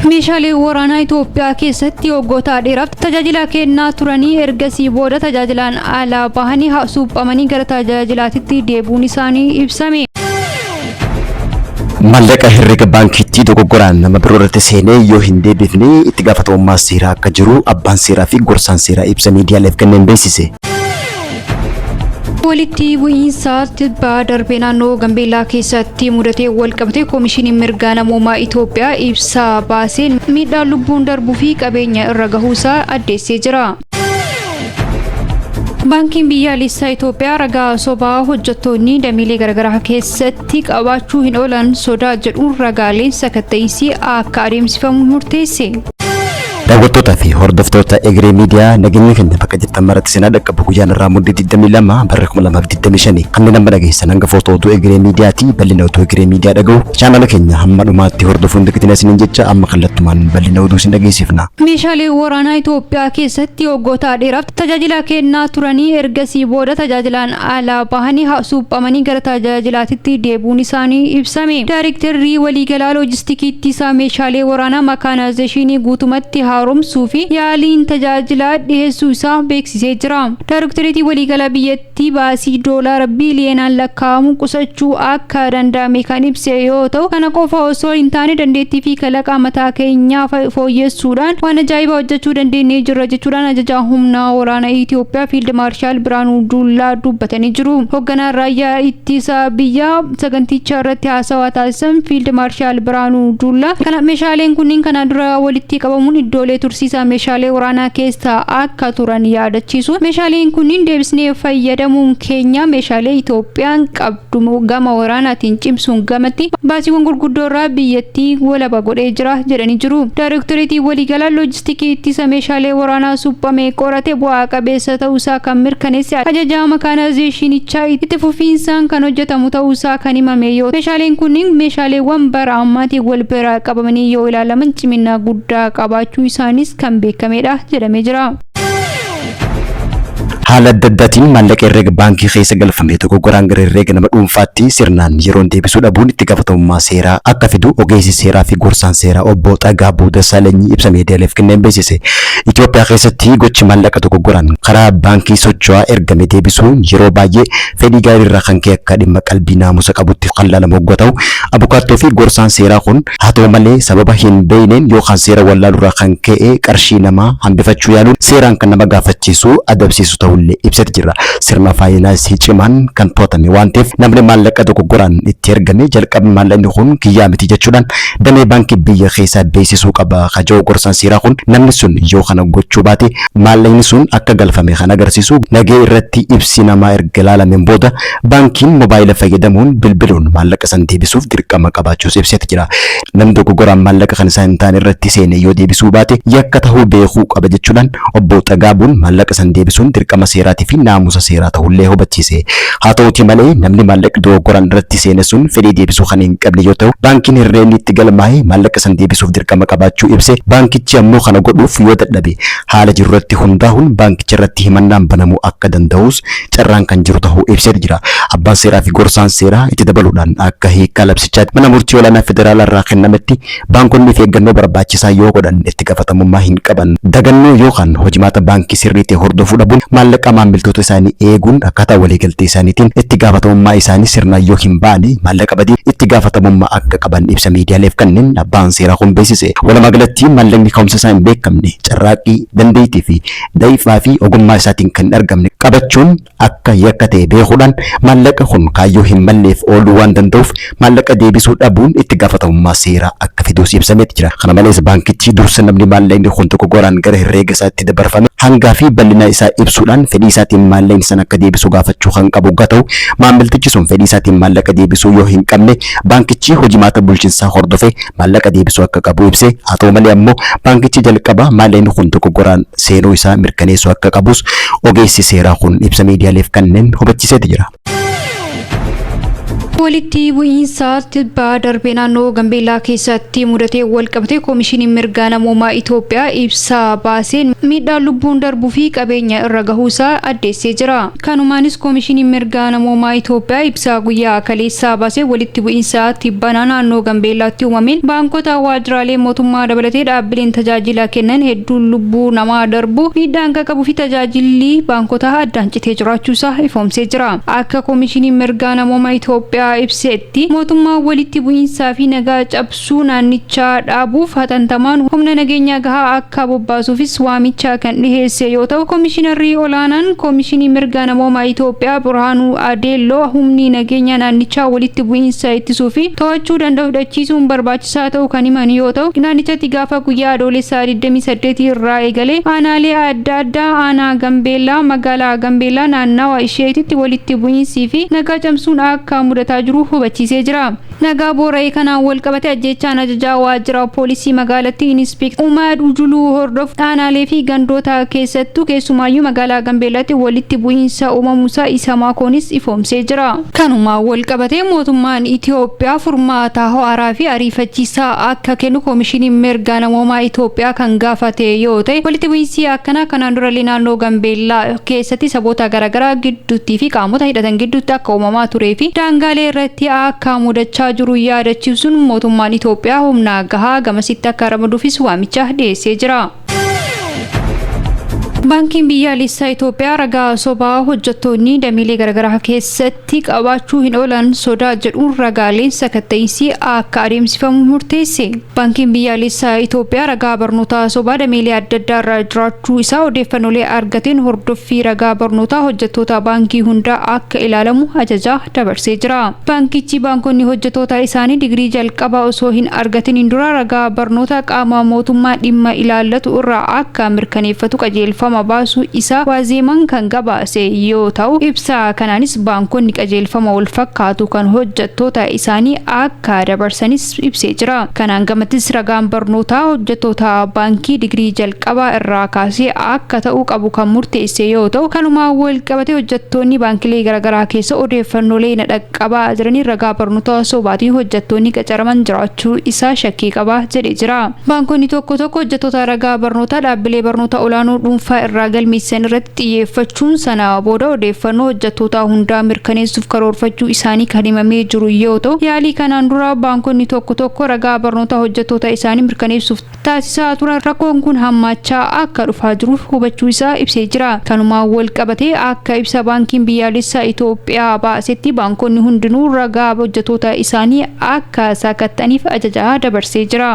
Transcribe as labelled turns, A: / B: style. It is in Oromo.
A: Meeshaalee waraanaa Itoophiyaa keessatti waggoota dheeraaf tajaajila kennaa turanii ergasii booda tajaajilaan alaa bahanii suphamanii gara tajaajilaatitti deebi'uun isaanii ibsame.
B: Maallaqa herrega baankiitti dogoggoraan nama biroo irratti seenee yoo hin deebifne itti gaafatamummaa seeraa akka jiru abbaan seeraa fi gorsaan seeraa ibsa miidiyaaleef kenneen beeksise.
A: Walitti bu'iinsa tibbaa darbee naannoo Gambeellaa keessatti mudatee wal qabate Koomishiniin Mirgaa Namoomaa Itoophiyaa ibsa baaseen miidhaan lubbuun darbuu fi qabeenya irra gahuusaa addeessee jira. Baankiin Biyyaalessaa Itoophiyaa ragaa sobaa hojjettoonni dameelee garaagaraa keessatti qabaachuu hin oolan sodaa jedhuun ragaaleen sakatta'iinsi akka adeemsifamu murteesse.
B: Daawwattootaa fi hordoftoota Egeree Miidiyaa, nageenyi keenya bakka jirtan maratti isin haa dhaqqabu. Guyyaan irraa Muddee 22 bara 2025. Kanneen amma dhageessan hangafoota oduu Egeree Miidiyaati. Bal'ina oduu Egeree Miidiyaa dhaga'u chaanala keenya hamma dhumaatti hordofuun dagatina isiniin jecha, amma kallattumaan bal'ina oduu isin dhageessifna.
A: Meeshaalee waraanaa Itoophiyaa keessatti waggoota dheeraaf tajaajila kennaa turanii ergasii booda tajaajilaan alaa bahanii suphamanii gara tajaajilaatitti deebi'uun isaanii ibsame. Daarektarri waliigalaa loojistikii ittisaa meeshaalee waraanaa makaanaayizeeshinii guutumatti haaromsuu fi yaaliin tajaajilaa dhiheessuu isaa beeksisee jira. Daarektareetii waliigalaa biyyattii baasii doolaara biiliyoonaan lakkaa'amu qusachuu akka danda'ame kan ibse yoo ta'u, kana qofa osoo hin taane dandeettii fi kalaqa mataa keenyaa fooyyessuudhaan waan ajaa'ibaa hojjechuu dandeenyee jirra jechuudhaan ajajaa humna waraanaa Itoophiyaa Fiild Maarshaal Biraanuu Dullaa dubbatanii jiru. Hoogganaan raayyaa ittisa biyyaa saganticha irratti haasawaa taasisan Fiild Maarshaal Biraanuu Dullaa kana meeshaaleen kunniin kanaan dura walitti qabamuun iddoolee tursiisaa meeshaalee waraanaa keessa akka turan yaadachiisu. Meeshaaleen kunniin deebisnee fayyadamuun keenya meeshaalee Itoophiyaan qabdu gama waraanaatiin cimsuun gamatti baasiiwwan gurguddoo irraa biyyattii walaba godhee jira jedhanii jiru. Daarektoreetii waliigalaa loojistikii ittisa meeshaalee waraanaa suphamee qorate bu'aa qabeessa ta'uusaa kan mirkaneesse ajajaa makaanaayizeeshinichaa itti fufiinsaan kan hojjetamu ta'uusaa kan himame yoo meeshaaleen kunniin meeshaaleewwan bara ammaatiin wal bira qabamanii yoo ilaalaman cimina guddaa qabaachuu isaanis kan beekamedha jedhamee jira.
B: Haala adda addaatiin maallaqa herreega baankii keessa galfame dogoggoraan gara herreega nama dhuunfaatti sirnaan yeroon deebisuu dhabuun itti gaafatamummaa seeraa akka fidu ogeessi seeraa fi gorsaan seeraa obbo Xagaabuu Dassaalenyi ibsa miidiyaaleef kenneen beeksise. Itoophiyaa keessatti gochi maallaqa dogoggoraan karaa baankii socho'aa ergame deebisuun yeroo baay'ee fedhii gaarii irraa kan ka'e akka dhimma qalbii naamusa qabutti kan ilaalamu hogguu ta'u, abukaattoo fi gorsaan seeraa kun haa ta'u malee sababa hin beekneen yookaan seera wallaalurraa kan ka'e qarshii namaa hambifachuu yaaluun seeraan kan nama gaafachiisu adabsiisu ta'ullee ibsati jira. Sirna faayinaansii cimaan kan to'atame waan ta'eef, namni maallaqa dogoggoraan itti ergame jalqabni maallaqni kun kiyyaa miti jechuudhaan damee baankii biyya keessaa beeksisuu qaba. Kaja'u gorsaan seeraa kun, namni sun yoo kana gochuu baate maallaqni sun akka galfame kan agarsiisu nagee irratti ibsi namaa erga ilaalameen booda baankiin mobaayila fayyadamuun bilbiluun maallaqa san deebisuuf dirqama qabaachuus ibseeti jira. Namni dogoggoraan maallaqa kan isaa hin taane irratti seene yoo deebisuu baate yakka tahuu beekuu qaba jechuudhaan obbo Xagaabuun maallaqa san deebisuun dirqama seeraatii fi naamusa seeraa tahullee hubachiise. Haa ta'uutii malee namni maallaqni dogoggoraan irratti seene sun fedhii deebisuu kan hin qabne yoo ta'u, baankiin herreegni itti galmaa'e maallaqa san deebisuuf dirqama qabaachuu ibse. Baankichi ammoo kana godhuuf yoo dadhabe haala jiru irratti hundaahuun baankicha irratti himannaan banamuu akka danda'us carraan kan jiru tahuu ibseeti jira. Abbaan seeraa fi gorsaan seeraa itti dabaluudhaan akka hiikkaa labsichaatti mana murtii olaanaa federaalaa irraa kennametti baankonni of eeggannoo barbaachisaa yoo godhan itti gaafatamummaa hin qaban. Dagannoo yookaan hojimaata baankii sirrii ta'e hordofuu dhabuun maallaqa maamiltoota isaanii eeguun akkaataa waliigaltee isaaniitiin itti gaafatamummaa isaanii sirnaan yoo hin baane maallaqa badii itti gaafatamummaa akka qaban ibsa miidiyaaleef kanneen abbaan seeraa kun beeksise. Walumaa galatti maallaqni ka'umsa isaa hin beekamne, carraaqqii, dandeettii fi da'ifaa fi ogummaa isaatiin kan hin argamne qabachuun akka yakka ta'e beekuudhaan, maallaqa kun kaayyoo hin malleef ooluu waan danda'uuf maallaqa deebisuu dhabuun itti gaafatamummaa seeraa akka fiduus ibsameeti jira. Kana malees baankichi dursa namni maallaqni kun dogoggoraan gara herreega isaatti dabarfame hangaa fi bal'ina isaa ibsuudhaan fedhii isaatiin maallaqni sana akka deebisu gaafachuu kan qabu hoggaa ta'u, maamiltichi sun fedhii isaatiin maallaqa deebisuu yoo hin qabne baankichi hojimaata bulchiinsaa hordofee maallaqa deebisuu akka qabu ibse. Haa ta'u malee ammoo baankichi jalqaba maallaqni kun dogoggoraan seenuu isaa mirkaneessuu akka qabus ogeessi seeraa kun ibsa miidiyaaleef kanneen hubachiiseeti jira.
A: Walitti bu'iinsa tibbaa darbee naannoo Gambeellaa keessatti mudatee wal qabate Koomishiniin Mirgaa Namoomaa Itoophiyaa ibsa baaseen miidhaan lubbuun darbuu fi qabeenya irra gahuusaa addeessee jira. Kanumaanis Koomishiniin Mirgaa Namoomaa Itoophiyaa ibsa guyyaa kaleessaa baasee walitti bu'iinsa tibbanaa naannoo Gambeellaatti uumameen baankota, waajjiraalee mootummaa dabalatee dhaabbileen tajaajila kennan hedduun lubbuu namaa darbu, miidhaan qaqqabuu fi tajaajilli baankotaa addaan citee jiraachuusaa ifoomsee jira. Akka Koomishiniin Mirgaa Namoomaa Itoophiyaa ibsetti, mootummaan walitti bu'iinsaa fi nagaa cabsuu naannichaa dhaabuuf hatantamaan humna nageenyaa gahaa akka bobbaasuufis waamicha kan dhiheesse yoo ta'u, Koomishinarri olaanaan Koomishinii Mirga Namoomaa Itoophiyaa Birhaanuu Adeelloo humni nageenyaa naannichaa walitti bu'iinsa ittisuu fi to'achuu danda'u hidhachiisuun barbaachisaa ta'uu kan himan yoo ta'u, naannichatti gaafa guyyaa Adoolessaa 28 irraa eegalee aanaalee adda addaa, aanaa Gambeellaa, magaalaa Gambeellaa naannawa isheetitti walitti bu'iinsii fi nagaa cabsuun akka mudataa jiru hubachiisee jira. Nagaa boora'ee kanaan wal qabate ajjeechaan ajajaa waajjira poolisii magaalattii Inispeektar Umaad Ujuluu hordofu aanaalee fi gandoota keessattuu keessumaayyuu magaalaa Gambeellaatti walitti bu'iinsa uumamuusaa isa maakoonis ifoomsee jira. Kanumaan wal qabatee mootummaan Itoophiyaa furmaata haaraa fi ariifachiisaa akka kennu Koomishiniin Mirga Namoomaa Itoophiyaa kan gaafate yoo ta'e, walitti bu'iinsi akkanaa kanaan durallee naannoo Gambeellaa keessatti saboota garaagaraa gidduutti fi qaamota hidhatan gidduutti akka uumamaa turee fi daangaalee irratti akka mudachaa jiru yaadachiisuun, mootummaan Itoophiyaa humna gahaa gamasitti akka ramaduufis waamicha dhiyeessee jira. Baankiin Biyyaalessaa Itoophiyaa ragaa sobaa hojjettoonni dameelee garaagaraa keessatti qabaachuu hin oolan sodaa jedhuun ragaaleen sakatta'iinsi akka adeemsifamu murteesse. Baankiin Biyyaalessaa Itoophiyaa ragaa barnootaa sobaa dameelee adda addaa irra jiraachuu isaa odeeffannoolee argateen hordoffii ragaa barnootaa hojjettoota baankii hundaa akka ilaalamu ajaja dabarsee jira. Baankichi baankonni hojjettoota isaanii digirii jalqabaa osoo hin argatin dura ragaa barnootaa qaama mootummaa dhimma ilaallatu irraa akka mirkaneeffatu qajeelfama baasuu isaa waazeeman kan gabaase yoo ta'u, ibsa kanaanis baankonni qajeelfama wal fakkaatu kan hojjettoota isaanii akka dabarsanis ibsee jira. Kanaan gamattis ragaan barnootaa hojjettoota baankii digirii jalqabaa irraa kaasee akka ta'uu qabu kan murteesse yoo ta'u, kanumaan wal qabatee hojjettoonni baankilee garaagaraa keessa odeeffannoolee dhaqqabaa jiranii ragaa barnootaa sobaatiin hojjettoonni qacaraman jiraachuu isaa shakkii qaba jedhee jira. Baankonni tokko tokko hojjettoota ragaa barnootaa dhaabbilee barnoota olaanoo dhuunfaa irraa galmeessan irratti xiyyeeffachuun sana booda odeeffannoo hojjettoota hundaa mirkaneessuuf karoorfachuu isaanii kan himamee jiru yoo ta'u, yaalii kanaan dura baankonni tokko tokko ragaa barnootaa hojjettoota isaanii mirkaneessuuf taasisaa turan rakkoon kun hammaachaa akka dhufaa jiruuf hubachuu isaa ibsee jira. Kanumaan wal qabatee akka ibsa Baankiin Biyyaalessaa Itoophiyaa baasetti, baankonni hundinuu ragaa hojjettoota isaanii akka sakatta'aniif ajaja dabarsee jira.